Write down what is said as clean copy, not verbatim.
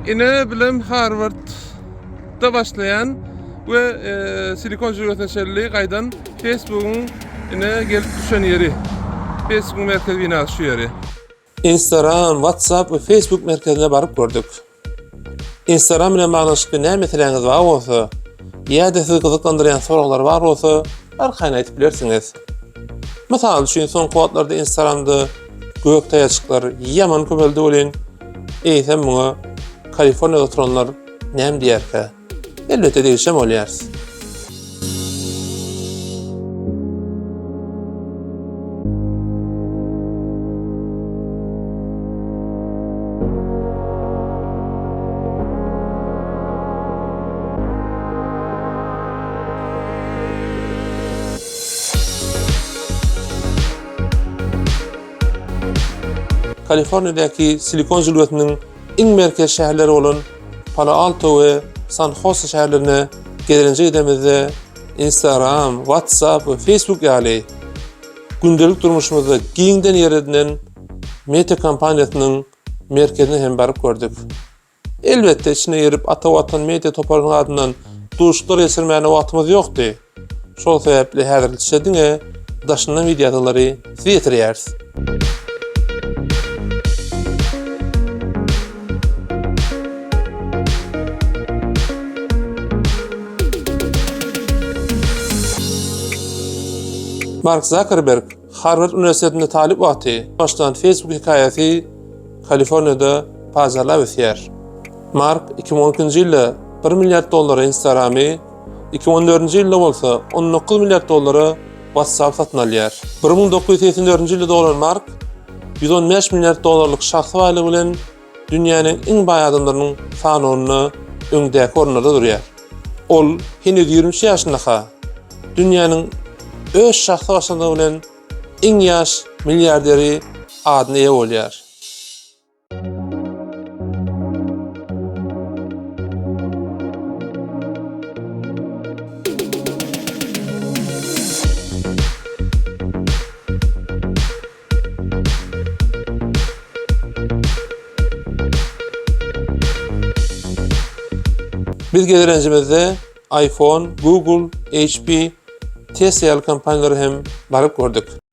Ine bilem Harvardda başlaýan we e, Silikon jülgesine çenli gaýdan Facebookyň ine gelip düşen ýeri. Facebookyň merkezi binasy şu ýeri. Instagram, WhatsApp we Facebook merkezine baryp gördük. Instagram bilen baglanyşykly näme meseläňiz bar bolsa, ýa-da sizi gyzyklandyrýan soraglar bar bolsa, arkaýyn aýdyp bilersiňiz. Mysal üçin, soňky wagtlarda Instagramda gök taýajyklar ýaman köpeldi welin, eýsem muňa Kaliforniýada oturanlar näme diýerkä? Elbetde degişen bolýarys. Kaliforniýadaky Silikon jülgesiniň iň merkezi şäherleri bolan Palo Alto we San Hose şäherlerine gezelenje gidemizde Instagram, WhatsApp we Facebook ýaly gündelik durmuşymyzda giňden ýer edinen Meta kompaniýasynyň merkezine hem baryp gördük. Elbetde, içine girip Ata Watan media toparynyň adyndan duşuşyklar geçirmäne wagtymyz ýokdy. Şol sebäpli häzirlikçe diňe daşyndan wideoýazgylary size ýetirýäris. Mark Zakerberg Harward uniwersitetinde talyp wagty başlan Facebook hekaýasy Kaliforniýada pajarlap ösýär. Mark 2012-nji ýylda bir milliard dollara Instagramy, 2014-nji ýylda bolsa 19 milliard dollara WhatsApp satyn alýar. 1984-nji ýylda doglan Mark 115 milliard dollarlyk şahsy baýlygy bilen dünýäniň iň baý adamlarynyň sanawynda öňdäki orunlarda durýar. Ol heniz 23 ýaşyndaka dünýäniň öz şahsy başlangyjy bilen iň ýaş milliarderi adyna eýe bolýar. Biz gezelenjimizde iPhone, Google, HP, Tesla ýaly kompaniýalara hem baryp gördük.